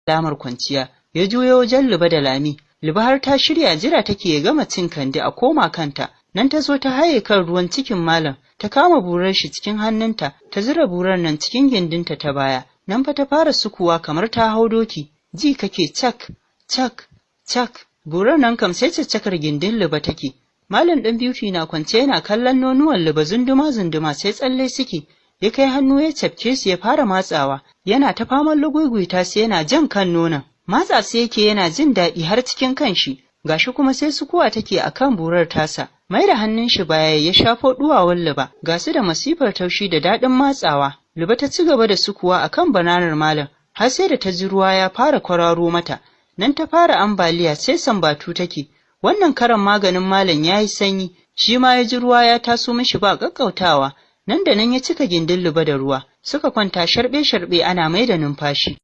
Alamar kwanciya, ya juyo wajen Luba da Lami. Luba har ta shirya, jira take ya gama cin Kandi a koma kanta. Nan ta zo ta haye kan ruwan cikin malam, ta kama burar shi cikin hannunta, ta zura burar nan cikin gindinta ta baya. Nan fa ta fara sukuwa kamar ta hau doki. Ji kake cak cak cak, burar nan kam sai caccakar gindin Luba take. Malam ɗan Beauty na kwance yana kallon nonuwan Luba zunduma zunduma, sai tsalle suke. Ya kai hannu ya cafke su, ya fara matsawa, yana ta faman luguiguita sai yana jan kan nonon. Matsa su yake yana jin daɗi har cikin kanshi, gashi kuma sai sukuwa take akan burar tasa. Mai da hannun shi baya, ya shafo duwawun Luba, ga su da masifar taushi da daɗin matsawa. Luba ta ci gaba da sukuwa akan bananar malam har sai da ta ji ruwa ya fara kwararo mata. Nan ta fara ambaliya, sai sambatu take. Wannan karan maganin malam ya yi sanyi, shi ma ya ji ruwa ya taso mishi ba ƙaƙƙautawa. Nan da nan ya cika gindin Luba da ruwa, suka kwanta sharɓe-sharɓe ana mai da numfashi.